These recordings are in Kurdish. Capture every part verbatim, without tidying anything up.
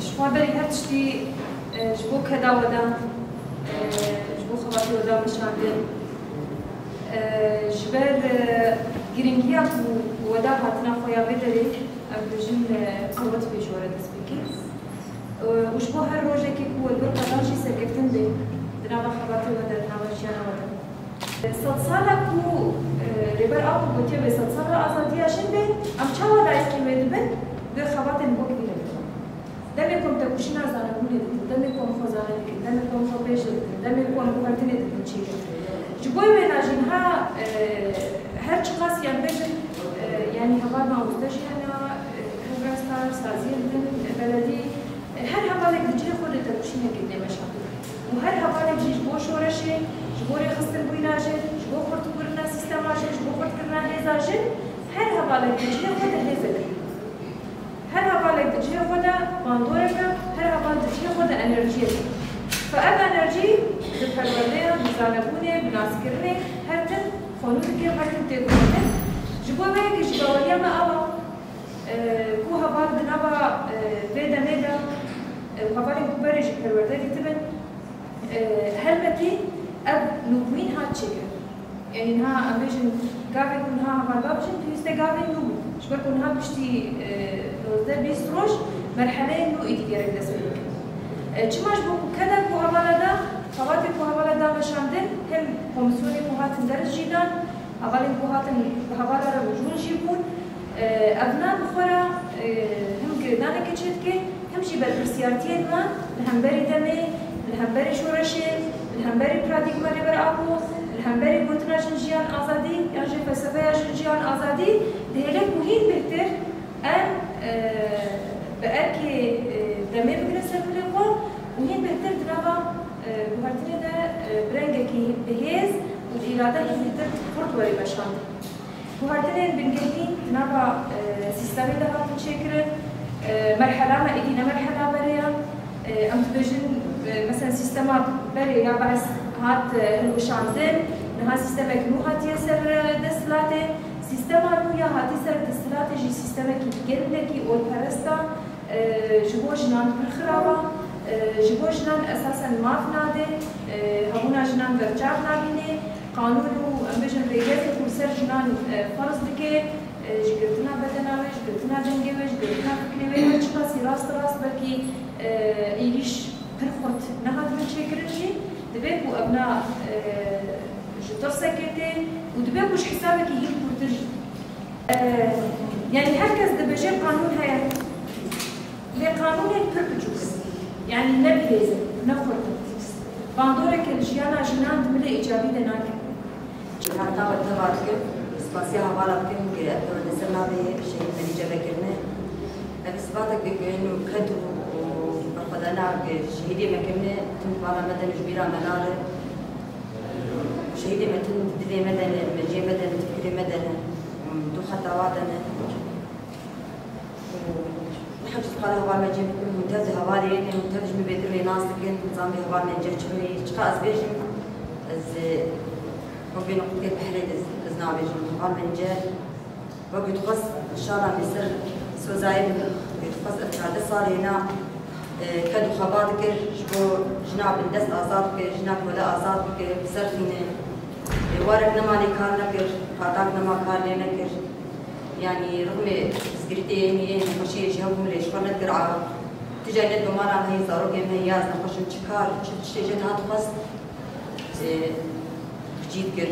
Ji xwe berî her tiştî, e, ji bo keda we de, e, ji bo xebatê we de meşandin. E, ji ber, e, giringiya ku we da hatina xwe ya vê derê, em dibêjin, e, qewet bê ji we re dest pê kir. E, û ji bo her rojekê ku we li vir qedan jî serkeftin bê, di nava xebatê we de, di nava jiyana we de. Sedsala ku, e, Rêber Apo gotiye wê sedsala azadiya jin be, em çawa layîqî wê dibin, wê xebatên wek vî re bikin. Demê ku em têkoşîna zanebûnê dikin, demê ku em xwezane dikin, demê ku em xwepêşe dikin, demê ku em guhertinê dikin çêkin. Ji bo wêna jî niha, e, her çiqas em bêjin, e, yanî heval mamoste jî hene, e, hevrastar, saziyên din, e, beledî, e, her hevalek di cihê xwe de têkoşînekê dê meşandin. Û her hevalek jî ji bo şoreşê, ji bo rêxistinbûna jin, ji bo xurtkirina sîstema jin, ji bo xurtkirina hêza jin, her hevalek di cihê xwe de hêzek. Her hevalek di cihê xwe de bandorek e, her heval di cihê xwe de enerjiyek e. Fe ev enerjî di perwerdeyan, di zanebûnê, bi naskirinê her tim xwe nû dike, her tim têkoşîne. Ji bo vê yekê jî baweriya me ava, e, ku heval di nava, e, vê demê de, e, hevalên ku berê jî perwerde dîtibin, e, helbetî ev nûbûyîn hat çêkirin. Yanî niha em bêjin gavê ku niha heval bavêjin, pêwîst e gavê nû bû. Ji ber ku niha piştî, e, nozdeh bîst roj merheleyên nû êdî gerek dest pê bikin. E, çima ji bo ku keda ku hevala da, xebatê ku hevala da meşandin, hem komîsyonê ku hatin deris jî dan, hevalên ku hatin bi hevala re rûjûn jî bûn, e, ev nan bi xwe re, e, hem girêdanekê çêdike, hem jî berpirsiyartiyên me li hemberî demê, li hemberî şoreşê, li hemberî paradîgma Rêber Apo, li hemberî gotina jin jiyan azadî yan jî felsefeya jin jiyan azadî dihêle ku hîn bêhtir em, e, bi erkê, e, demê bigrin ser milê xwe û hîn bêhtir di nava, e, guhertinê de, e, bi rengekî bi hêz û bi îrade hîn bêhtir xurt werê meşandin. Guhertinên bingehîn di nava, e, sîstemê de hatin çêkirin. E, merhela me êdî ne merhela berê ye. E, em dibêjin, e, mesela sîstema berê ya Bees hat, e, hilweşandin. Niha sîstemek nû hatiye ser, e, desthilatê. Sîstema nû ya hatî ser desthilatê jî sîstemekî gelekî olperest e. E, ji bo jinan pir xirab e. E, ji bo jinan esasen maf nade. E, hebûna jinan berçav nabîne. Qanûn û, em bêjin, rêgezê ku li ser jinan, e, ferz dike, e, ji girtina bedena wê, ji girtina dengê wê, ji girtina fikrê wê, her çiqasî rast rast belkî, e, êrîş pir xurt nehatibin çêkirin jî, divê ku evna, e, ji tirsekê tê û divê ku ji hesabekî hîn kûrtir jî. E, yanî her kes dibêje qanûn heye. Lê qanûnên pir biçûk in. Yanî ne bi hêz in, ne xurt in. Bandoreke li jiyana jinan di milê îcabî de nake. Heta we teva dikim, spasiya hevala dikim, ku ev li ser navê şehîd Melî Cevekirine. Ev îsbatek bi ku ên û ked û, û berxwedana ku şehîdê me kirine, tim bala me de ji bîra me nare. Şehîdê me tim di dilê me de ne, mejiyê me de ne, di fikirê me de ne. Du xeta wa de ne. Niha ji xala heval me cem bikim, hûn tev di hevalê yên, hûn tev ji min bêtir wê nas dikin, zan vê heval min ce çi wê, çiqa ez bêjim, ez, e, wek vê nuqtikê pehrê de ez, ez nabêjim. Heval min ce, wek dixwest, inşallah, min ser sozayê min, wek dixwest ev çardeh salê hêna, e, ked û xebat dikir, ji bo jina bindest azad bike, jina kole azad bike, bi ser xîne. E, warek nema lê kar nekir, patak nema kar lê nekir. Yanî rixmê pirsgirêkê yên, yên nexweşiyê ji hev bûn lê ji xwe nedikir a. Tu carî ne domana me hê, zarokê me hê, ya ez nexweş im, çi kar, çi tiştê jê dihat xwest, e, bi cî dikir.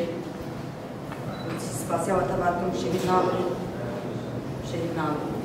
Spasiya we teva dikim, şehîd nabin. Şehîd nabin.